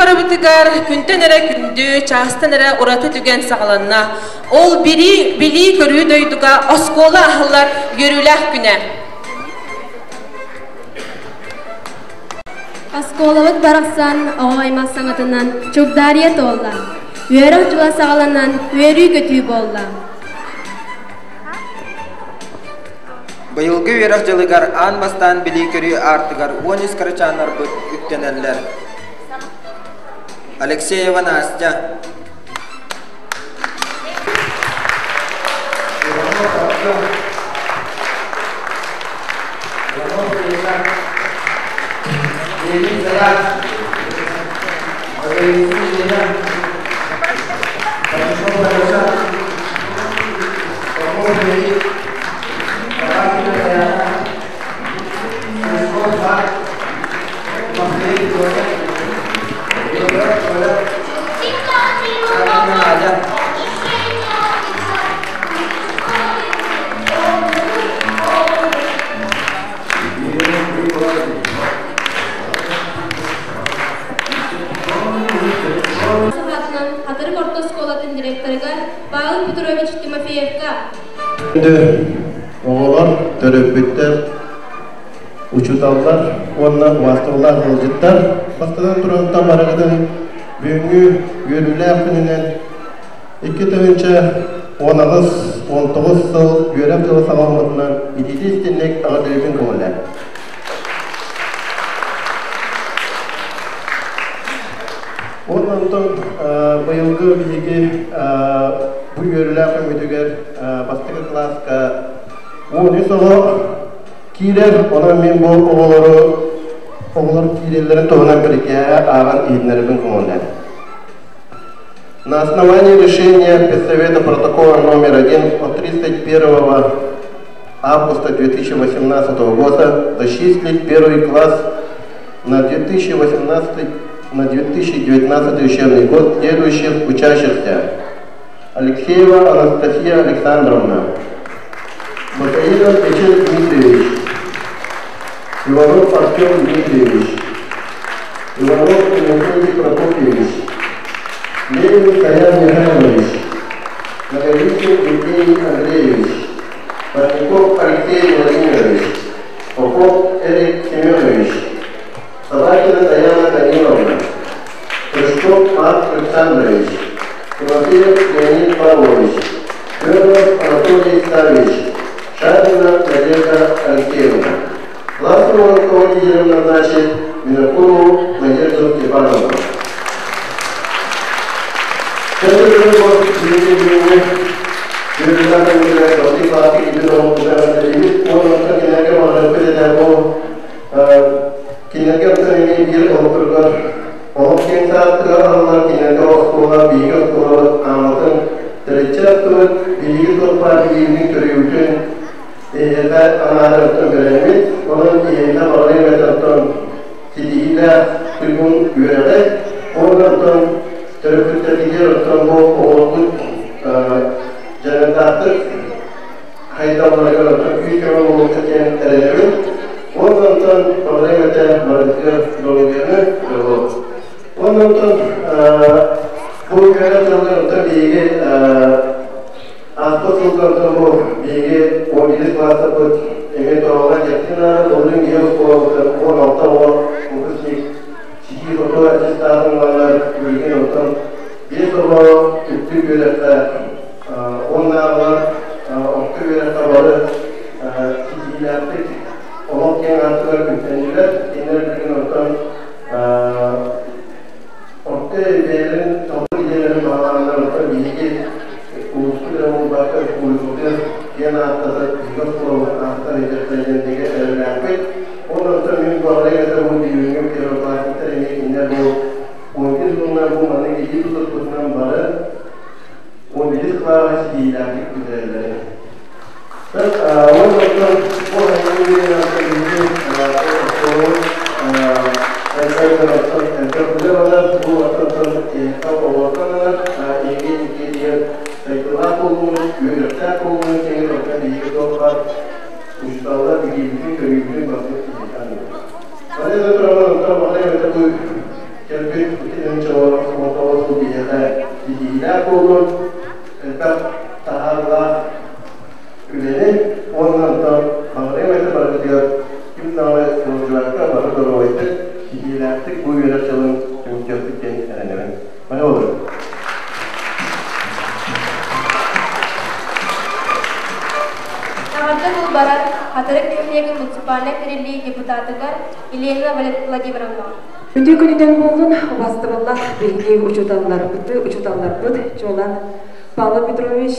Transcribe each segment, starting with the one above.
Барыбытыгар күнтэн эрэ күндү, чаастан эрэ ураты түгэн саҕаланна. Ол бири билии-көрүү дойдуга оскуола аһыллар үөрүүлээх күнэ. Оскуолабыт барахсан оҕо аймах саҥатынан чугдаарыйа туолла. Үөрэх дьыла саҕаланан үөрүү-көтүү буолла. Быйылгы үөрэх дьылыгар аан бастаан билии-көрүү аартыгар 13 кырачааннарбыт үктэнэллэр. Алексеева Настя. Саҕатынан Хатырык орто оскуолатын директорыгар Павел Петрович Тимофеевка. Оҕолор, төрөппүттэр, учууталлар уонна убаастабыллаах ыалдьыттар бастатан туран барыгытын бүгүҥҥү үөрүүлээх күнүнэн 2018-19 сыл үөрэх дьыла саҕаламмытынан итиитэ-истинник эҕэрдэлиибин көҥүллээн. Уонна онтон быйылгы биһиги бу үөрүүлээх күммүтүгэр бастакы кылааска 13 оҕо киирэр, онон мин бу оҕолору оҕолор киирэллэрин туһунан бирикээһэ ааҕан иһитиннэрэрбин көҥүллээн. На основании решения Педсовета протокола номер 1 от 31 августа 2018 года зачислить первый класс на 2018 на 2019 учебный год следующих учащихся. Алексеева Анастасия Александровна, Батаилов Вячеслав Дмитриевич, Иванов Артем Дмитриевич, Иванов Иннокентий Прокопьевич, Левин Стоян Михайлович, Наговицын Евгений Андреевич, Парников Алексей Владимирович, Попов Эрик Семенович, Собакина Татьяна Даниловна, Крючков Марк Александрович, Тимофеев Леонид Павлович, Федоров Анатолий Ставич, Шапина Надежда Алексеевна. Классным руководителем назначить Винокурову Надежду Степановну. Кинилэргэ эмиэ биир олохторугар олох киэҥ саастыгар аналлар кинилэргэ оскуола биһиги оскуолабыт ааматын төрүччү аттыбыт биһиги туох билиибитин көрүүбүтүн эһиэхэ анаары оттон бэлэммит онон эһиэхэ баҕарыам этэ оттон ситиһиилээх туйгун үөрэҕи уонна оттон төрөппүттэргитигэр оттон бу оҕолоргут дьарыктаах кыахтаахтык хайдалларыгар оттон күүс-көмө буолуохха диэн эрэнэбин. Уонна онтон баҕарыам этэ барытыгар доруобуйаны, дьолу. Уонна онтон бу үөрэх дьылыгар онтон биһиги ааспыт сылга онтон бу биһиги 11 кылаастарбыт эмиэ тоҕоҕо дьэктин аара олун биһиги оскуолабытыгар 16 оҕо выпускник ситии-хотуу аттестатын ыланнар билигин онтон биэс оҕо үрдүк үөрэххэ уоннааҕылар орто үөрэххэ бары ситиилээхтик олох киэҥ аартыгар үктэннилэр. Кинилэр билигин онтон орто бэйэлэрин толку идиэйэлэрин баҕалааннар онтон биһиги улууспут эрэ буолбакка республикабытыгар киэн ааттатар биһиги оскуолабыт ааттан идэхтэр диэн бигэ эрэллээхпит. Ол онтон мин баҕарыам этэ бу бүгүҥҥү первоклассниктар эмиэ кинилэр бу 11 сылынан бу маннык илии тутуспутунан бары 11 кылааһы ситиһиилээхтик бүтэрэллэрин. Уон оттон бу айылгы биэрэн биһиги оскуолабыт элбэх элбэх үлэ барар, бу оттон оҕолортон ылар, эһиги инникитигэр сайдыылаах буолууну, үөрэхтээх буолууну тэҥин оттон биһиги туох баар учууталлар билиибитин, көрүүбүтүн барытын киһиэхэ Маны да туран оттон маҕай эбэтэ бу кэлбит итинэн чоҕоҕо сыл биһиэхэ ситиһиилээх буолуон, элбэх таһаарыылаах үлэни уонна онтон баҕарыам этэ барыбытыгар ким даҕаны сылдьыбакка бары доруобайдык, ситиһиилээхтик бу үөрэх дьылын түмүктүөхпүт диэн эрэнэбин. Маны болор. Эҕэрдэ тыл барар Хатырык нэһилиэгин муниципальнай тэриллии депутатыгар Елена Владимировна. Үтүө күнүнэн буоллун, убастабыллаах биһиги учууталларбыт, учууталларбыт чуолаан Павел Петрович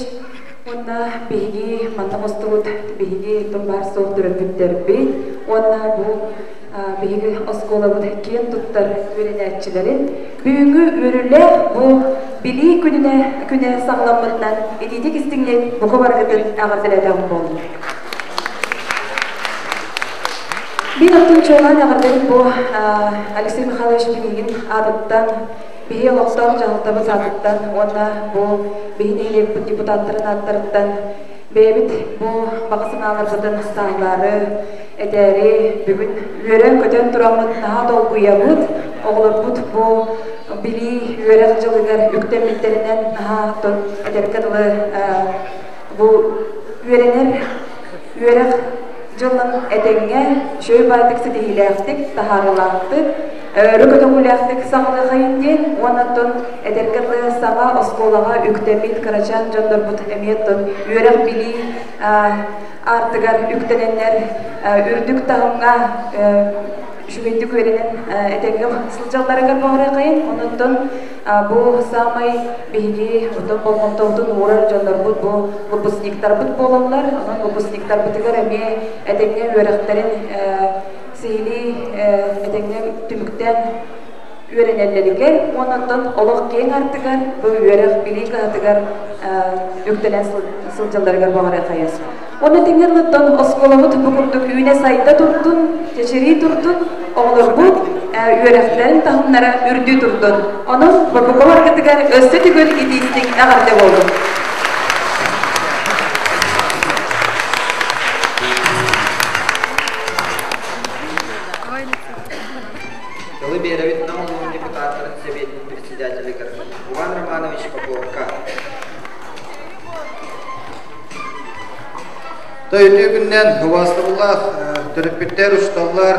уонна биһиги манна мустубут биһиги тумбаар суох төрөппүттэрбит уонна бу биһиги оскуолабыт киэн туттар үөрэнээччилэрин бүгүҥҥү үөрүүлээх бу билии күнүнэ күнэ саҕаламмытынан итиитик истиҥник бука барыгытын эҕэрдэлээтэҕим буоллун. Мин оттон чуолаан эҕэрдэбин бу Алексей Михайлович Пинигин аатыттан биһи олохтоох дьаһалтабыт аатыттан уонна бу биһи нэһилиэкпит депутаттарын ааттарыттан бэйэбит бу баҕа санааларбытын сааһылаары, этээри бүгүн үөрэн-көтөн тураммыт наһаа долгуйабыт. Оҕолорбут бу билии үөрэх дьылыгар үктэммиттэринэн наһаа этэргэ дылы бу үөрэнэр үөрэх дьылын этэҥҥэ үчүгэй баайдык ситиһиилээхтик, таһаарыылаахтык, өрө көтөҕүүлээхтик саҕалыахайын диэн уонна оттон эдэргэ дылы саҥа оскуолаҕа үктэммит кырачаан дьоннорбут эмиэ оттон үөрэх-билии аартыгар үктэнэннэр үрдүк таһымҥа үчүгэйдик үөрэнэн этэҥҥэ сылдьалларыгар баҕарыахайын. Онон бу саамай биһиги оттон болҕомтобутун уурар дьоннорбут бу выпускниктарбыт буолаллар. Онон выпускниктарбытыгар эмиэ этэҥҥэ үөрэхтэрин сиһилии этэҥҥэ түмүктээн үөрэнэллэригэр уонна оттон олох киэҥ артыгар бу үөрэх билии кыһатыгар үктэнэн сылдьалларыгар баҕарыахайас. Уонна тэҥҥэ оттон оскуолабыт бу курдук үүнэ-сайда турдун, чэчирии турдун, оҕолорбут үөрэхтэрин таһымнара үрдүү турдун. Онон Бобуко баргытыгар өссө төгүл итиистик эҕэрдэ буоллун. Тылы биэрэбит Нам улууһун депутаттарын Сэбиэтин председателигэр Иван Романович Поповка. Үтүө күннэн убаастабыллаах төрөппүттэр, учууталлар,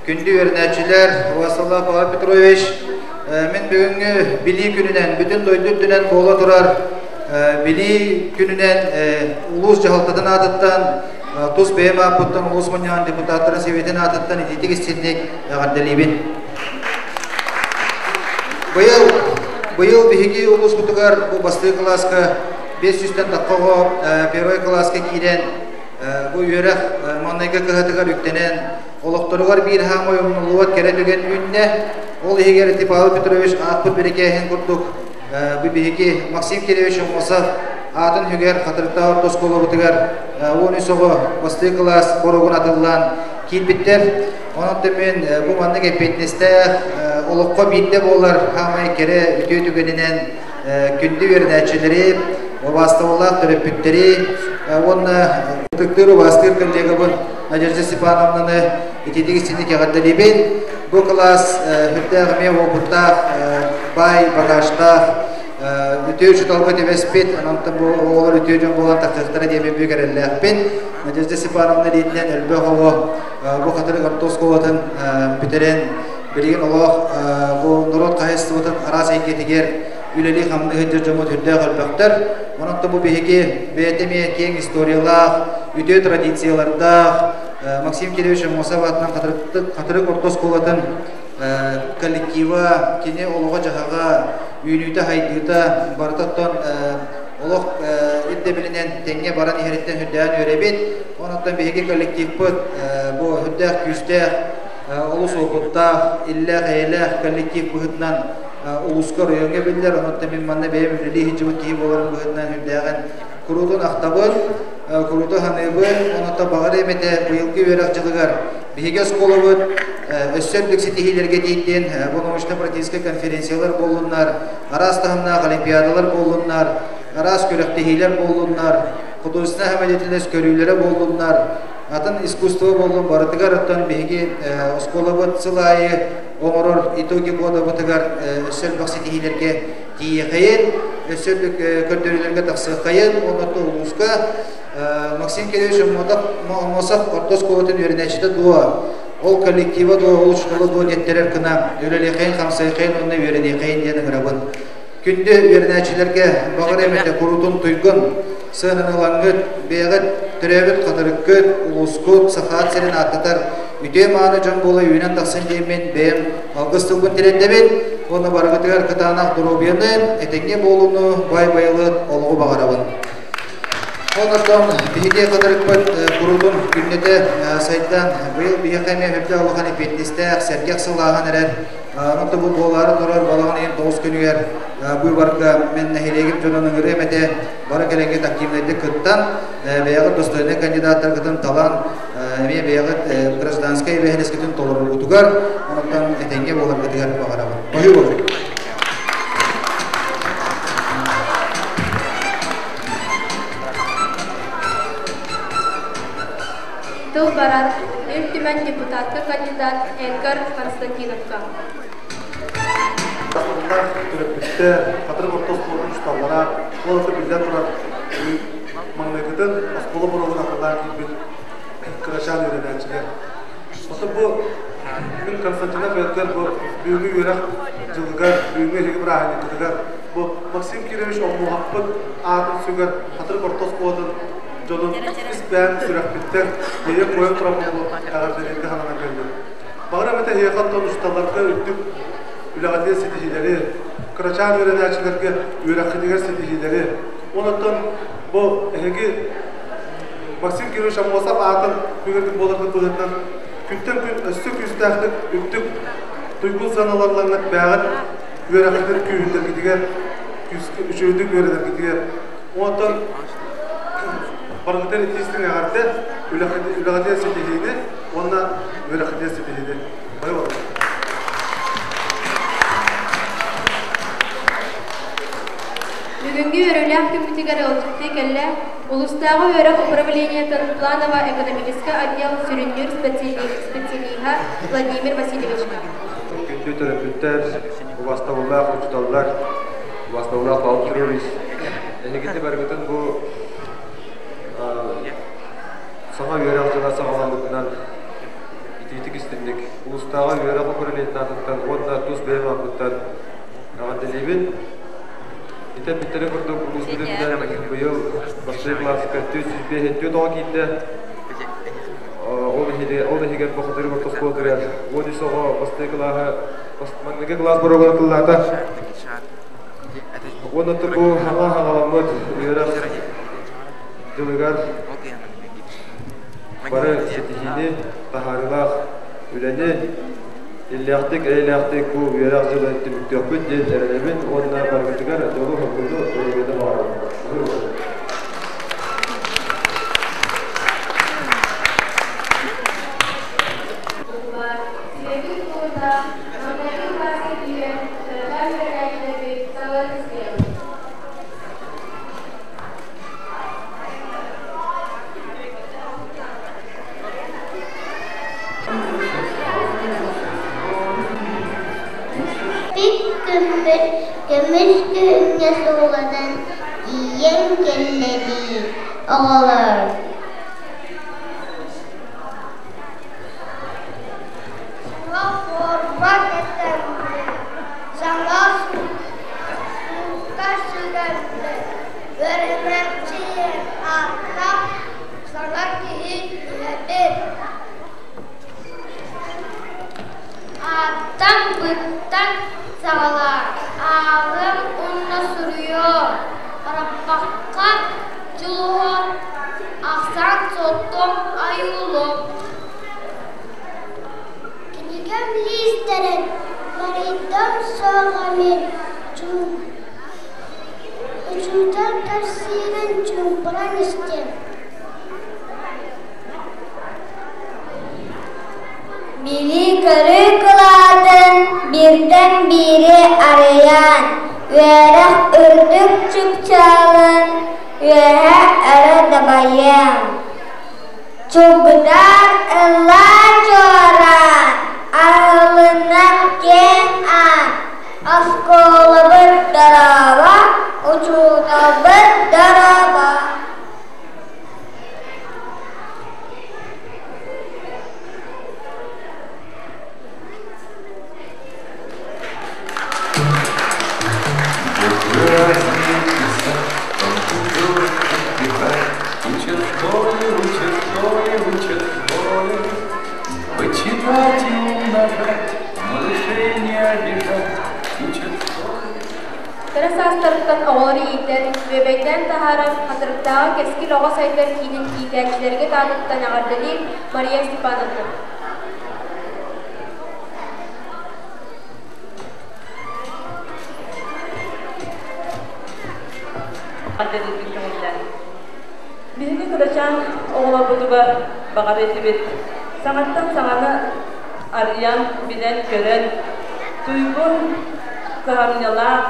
күндү үөрэнээччилэр, убаастабыллаах Павел Петрович, мин бүгүҥҥү Билии күнүнэн, бүтүн дойду үрдүнэн буола турар Билии күнүнэн улуус дьаһалтатын аатыттан, тус бэйэм ааппыттан улуус мунньаҕын депутаттарын сэбиэтин аатыттан итиитик истинник эҕэрдэлиибин. Быйыл, быйыл биһиги улууспутугар бу бастакы кылааска 500-тэн тахха оҕо первый кылааска киирэн бу үөрэх маҥнайгы кыһатыгар үктэнэн олохторугар биир хаамай умнуллубат кэрэ түгэн үүннэ. Ол иһигэр ити Павел Петрович аахпыт бирикээһин курдук бу биһиги Максим Кирович Аммосов аатын үгэр Хатырыктаах орто оскуолабытыгар 13 оҕо бастакы кылаас боруогун атыллаан киирбиттэр. Онон мин бу маннык эппиэтинэстээх олоххо биирдэ буолар хаамай кэрэ үтүө түгэнинэн күндү үөрэнээччилэри, Убаастабыллаах төрөппүттэри уонна ытыктыыр убаастыыр коллегабын Надежда Степановнаны ититик истинник эҕэрдэлиибин. Бу кылаас үрдээх эмиэ уопуттаах, баай багажтаах, үтүө учууталга түбэспит, онон бу оҕолор үтүө дьон буолан тахсыахтара диэн бүк эрэллээхпин. Надежда Степановна илиитинэн элбэх оҕо бу Хатырык орто оскуолатын бүтэрэн, билигин олох бу норуот хаһаайыстыбатын араас эйгэтигэр үлэлии-хамныы сылдьар дьоммут үрдээх элбэхтэр. Онон бу биһиги бэйэтэ эмиэ киэҥ историялаах, үтүө традициялардаах Максим Кириллович Аммосов аатынан Хатырык орто оскуолатын коллектива, кини олоҕо-дьаһаҕа, үүнүүтэ-сайдыыта барыта оттон олох ирдэбилинэн тэҥҥэ баран иһэриттэн үрдээн үөрэбит. Онон биһиги коллективпыт бу үрдээх күүстээх, олус уопуттаах, иллээх-эйэлээх коллектив быһыытынан улууска оройуоҥҥа биллэр. Онон мин манна бэйэм үлэлии сылдьыбыт киһи буоларым быһыытынан үрдээҕин куруутун ахтабын, курууту саныыбын. Онон баҕар эмэтэ быйылгы үөрэх дьылыгар биһиги оскуолабыт өссө үрдүк ситиһиилэргэ тиийдин, бу научно-практическай конференциялар буоллуннар, араас таһымнаах олимпиадалар буоллуннар, араас күрэхтэһиилэр буоллуннар, художественная самодеятельность көрүүлэрэ буоллуннар, атын искусство буоллун барытыгар оттон биһиги оскуолабыт сыл аайы оҥорор итоги года-бытыгар өссө элбэх ситиһиилэргэ тиийиэхэйин, өссө үрдүк көрдөрүүлэргэ тахсыаххайын, уонна улууска Максим Кириллович Аммосов орто оскуолатын үөрэнээччитэ дуо, ол коллектива дуо, ол учуутала дуо диэттэрэр гына үлэлиэхэйин, хамсайхайын уонна үөрэниэхэйин диэн ыҥырабын. Күндү үөрэнээччилэргэ баҕар эмэтэ куруутун туйгун сыананы ылаҥҥыт, бэйэҕит төрөөбүт Хатырыккыт, улуускут, Сахаат сирин ааттатар үтүө мааны дьон буола үүнэн тахсан диэммин бэйэм алгыс тылбын тириэрдэбин уонна барыгытыгар кытаанах доруобуйаны, этэҥҥэ буолууну, баай байылыат олоҕу баҕарабын. Онон биһиги Хатырыкпыт куруутун күннэтэ сайдан, быйыл биһиэхэ эмиэ үрдэ улахан эппиэтинэстээх, сэргэх сыл ааһан эрэр. Онон бу буолаары турар балаҕан ыйын 9 күнүгэр быыбарга мен нэһилиэгим дьонун ыҥырыам этэ, бары кэлэҥҥит активнайдык кыттан, бэйэҕит достойнай кандидаттаргытын талан, эмиэ бэйэҕит гражданскай эбээһинэскитин толороргутугар, онон этэҥҥэ буоларгытыгар баҕарабын. Баһыы болун! Тыл барар Ил Түмэн депутатка кандидат Эдгар Константиновка. Тахсыллар төрөппүттэр, Хатырык орто оскуолатын учууталлара, ол биллэн турар, маҥнайгытын оскуола боруогун атыллаан киирбит кырачаан үөрэнээччилэр. Оттон бу мин Константинов Эдгар бу бүгүҥҥү үөрэх дьылыгар, бүгүҥҥү эһиги бырааһынньыккытыгар бу Максим Кирович Оммуоһаппыт аатын сүгэр Хатырык орто оскуолатын дьонун испээн сүрэхпиттэн иэйэ-куойа туран буолуо эҕэрдэлииргэ сананан кэллим. Баҕар эмэтэ эһиэхэ оттон учууталларга үрдүк үлэҕитигэр ситиһиилэри, кырачаан үөрэнээччилэргэ үөрэххитигэр ситиһиилэри, онон бу эһиги Максим Кирович Аммосов аатын күнүрдүк буоларгыт быһыытынан күнтэн күн өссө күүстээхтик үрдүк туйгун сыаналарлаҥҥыт бэйэҕит үөрэххитин күүһүрдэргитигэр, үчүгэйдик үөрэнэргитигэр. Онтон барыгытын итиистин эҕэрдэ, үлэҕитигэр ситиһиини уонна үөрэххитигэр ситиһиини. Бары болун. Бүгүҥҥү үөрүүлээх күммүтүгэр ыалдьыттыы кэллэ Улуустааҕы үөрэх управлениетын планово-экономическай отдел сүрүннүүр специалиһа Владимир Васильевичка. Күндү төрөппүттэр, убастабыллаах учууталлар, убастабыллаах Павел Кириллович, эһигити барыгытын бу саҥа үөрэх дьыла саҕаламмытынан итиитик истинник улуустааҕы үөрэх управлениетын аатыттан уонна тус бэйэм ааппыттан эҕэрдэлиибин. Ити эппиттэрин курдук улууспут үрдүнэн быйыл бастакы кылааска 405 оҕо киирдэ. Ол иһигэр Бохотур орто оскуолатыгар 13 оҕо бастакы кылааһы маҥнайгы кылаас боруогун тыллаата. Уонна бу хаҥа хаҥаламмыт үөрэх дьылыгар бары ситиһиини, таһаарыылаах үлэни иллээхтик, эйэлээхтик бу үөрэх дьылын түмүктүөхпүт диэн эрэнэбин уонна барыгытыгар дьолу-соргуну, доруобуйаны баҕарабын. күммүт көмүс күһүҥҥэ сууланан тиийэн кэллэ дии, оҕолоор. Саҥа форма кэтэммит, саҥа суукка сүгэммит, үөрэнээччи ааттаах саҥа киһи иһэбит. Ааттан быттан саҕалаан ааҕыам уонна суруйуом, арахпакка дьулуһуом, ахсаан суоттуом, айуулуом. Кинигэм лиистэрин марыйдам суоҕа мин учуутал кэпсиирин чуумпуран истиэм. Билии-көрүү кылаатын бииртэн биири арыйан, үөрэх үрдүк чыпчаалын үөһэ өрө дабайыаҥ. Чугдар ыллаа чуораан, арылыннар киэҥ аан, оскуолабыт дорообо, учууталбыт дорообо. Учат в школе, учат в школе, учат в школе. Вычитать и умножать, малышей не обижать. Учат в школе. Кыра саастарыттан оҕолору иитэр, бүөбэйдээн таһаарар Хатырыктааҕы Кэскил оҕо сайдар киинин иитээччилэргэ таатыттан эҕэрдэлиир Мария Степановна. Биһиги кырачаан оҕолорбутугар баҕар этибит. Саҥаттан саҥаны арыйан, билэн-көрөн, туйгун кыһамньылаах,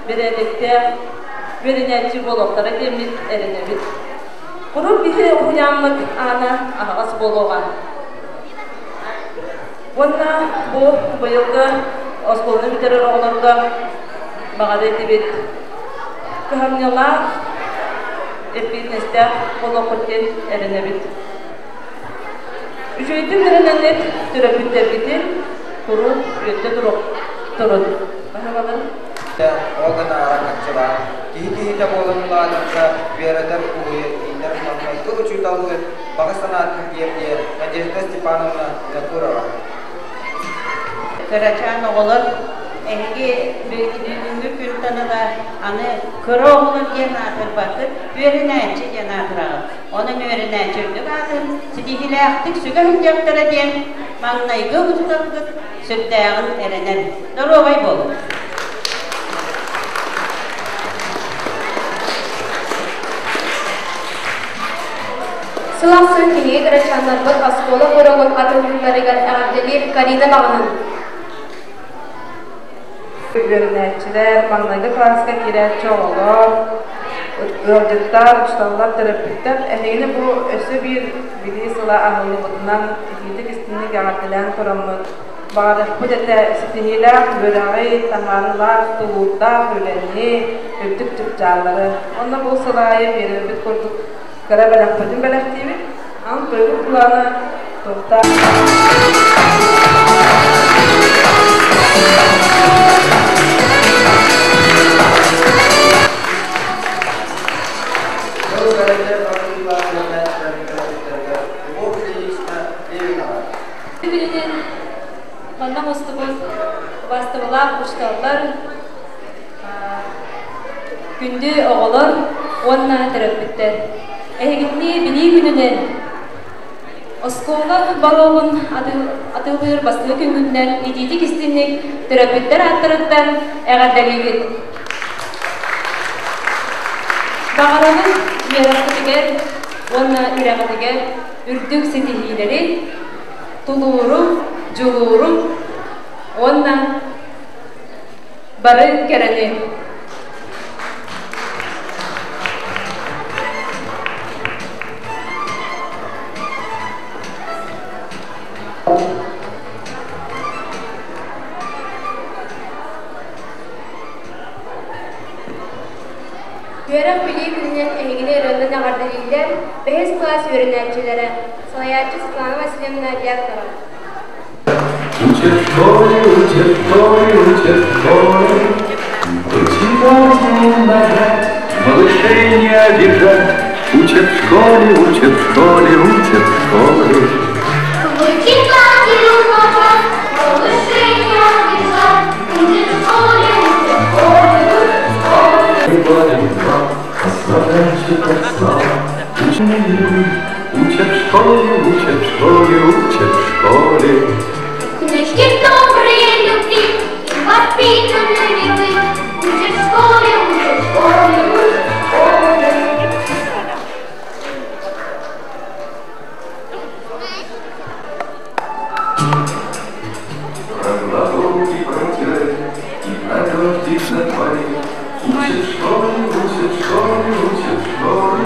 бэрээдэктээх үөрэнээччи буолуохтара диэммит эрэнэбит. Куруук биһи уһуйааммыт аана аһаҕас буолуоҕа. Уонна бу быйылгы оскуоланы бүтэрэр оҕолорго баҕар этибит. Кыһамньылаах, эппиэтинэстээх буолуоххут диэн эрэнэбит. Үчүгэйдик үөрэнэннит төрөппүттэргитин куруук үөттэ турун. Баһылалын. Ол гына аракаччылаан, киһи киһитэ буолан улаатарга үөрэтэр уһуйар иитэр маҥнайгы учууталгыт баҕа санаатын тиэрдиэ Надежда Степановна Винокурова. Кырачаан оҕолор, эһиги бүгүҥҥү күнтэн ыла аны кыра оҕолор диэн аатырбаккыт, үөрэнээччи диэн аатыраҕыт. Онон үөрэнээччи үрдүк аатын ситиһиилээхтик сүгэ сылдьыахтара диэн маҥнайгы учууталгыт сүрдээҕин эрэнэр. Доруобай буолуҥ! Сыл ахсын биһиги кырачааннарбыт оскуола боруогун атыллыылларыгар эҕэрдэлиир Карина Маҕанын. Үөрэнээччилэр, маҥнайгы кылааска киирээччи оҕолор, ыалдьыттар, учууталлар, төрөппүттэр эһигини бу өссө биир билии сыла аһыллыбытынан итиитик-истиҥник эҕэрдэлээн тураммыт, баҕарыахпыт этэ ситиһиилээх үөрэҕи, таһаарыылаах, тулуурдаах үлэни, үрдүк чыпчааллары. Уонна бу сыл аайы биэрэрбит курдук кыра бэлэхпитин бэлэхтиибит. Ан тойбут плана туохтаах Сыл бэрэтэ барыылаах үөрэнээччилэрин төрөппүттэригэр Любовь Ильинична Левинова. Билинин манна мустубут убаастабылаах учууталлар, күндү оҕолор уонна төрөппүттэр. Эһигини билии күнүнэн оскуола боруогун атыылыыр бастакы күҥҥүтүнэн итиитик истиҥник төрөппүттэр ааттарыттан эҕэрдэлиибит. Баҕарабын үөрэххитигэр уонна үрэҕитигэр үрдүк ситиһиилэри, тулууру, дьулууру уонна бары кэрэни. эҕэрдэлииллэр бэһис кылаас үөрэнээччилэрэ, салайааччы Светлана Васильевна Дьяконова. Учат в школе, учат в школе, учат в школе, Вычитать и умножать, малышей не обижать. Учат в школе, учат в школе, учат в школе. Вычитать и умножать, малышей не обижать. Учат в школе, учат в школе, учат в школе. Учат в школе, учат в школе, учат в школе. Книжки добрые любви, воспитаны ли вы? Учат в школе, учат в школе, учат в школе. Про глагол и про тире, и про дождик на дворе. Учат в школе, учат в школе, учат в школе.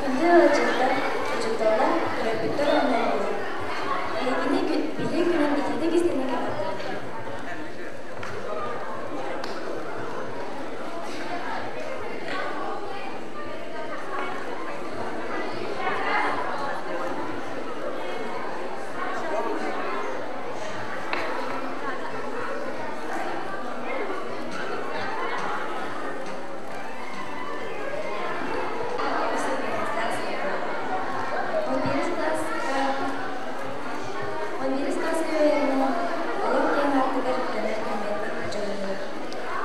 Күндү ыалдьыттар, учууталлар, төрөппүттэр уонна оҕолор! Эһигини Билии күнүн итиитик истиҥник эҕэрдэлиибин! Университетка үөрэнэн, олох киэҥ аартыгар үктэнэр кэмҥэ дьулуһуу.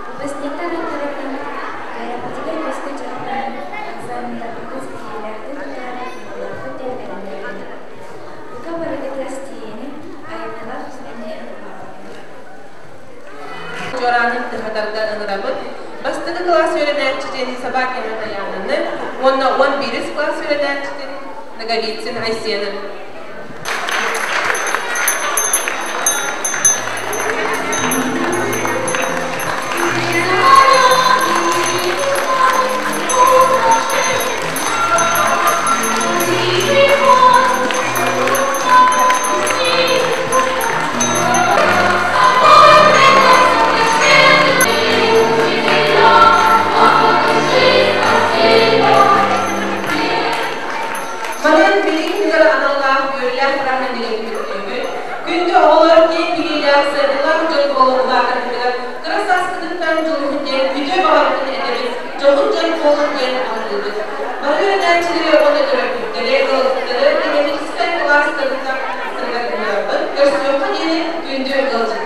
Выпускниктар аттарыттан үөрэхпитигэр көстө дьарыктанан, экзаменнарбытын ситиһиилээхтик тутарар буолуохпут диэн эрэннэрэбин. Бука барыгытыгар ситиһиини, айымньылаах үлэни баҕарабын. Чуораанын тыһатарга ыҥырабыт. Бастакы кылаас үөрэнээччитин Собакина Таянаны уонна 11 кылаас үөрэнээччитин Ноговицын Айсены. Манан билигин аналлаах үөрүүлээх бырааһынньыгын түмүктүүбүт. Күндү оҕолор киэҥ билиилээх, сыаналаах дьон буола улаатаргытыгар кыра сааскытыттан дьулуһун диэн үтүө баҕарбытын этэбит, дьоһун дьон буолун диэн алгыыбыт. Бары үөрэнээччилэри уонна төрөппүттэри, ыалдьыттары экономическай кылаастарыгар ыҥырабыт. Көрсүөххэ диэри күндү ыалдьыттар!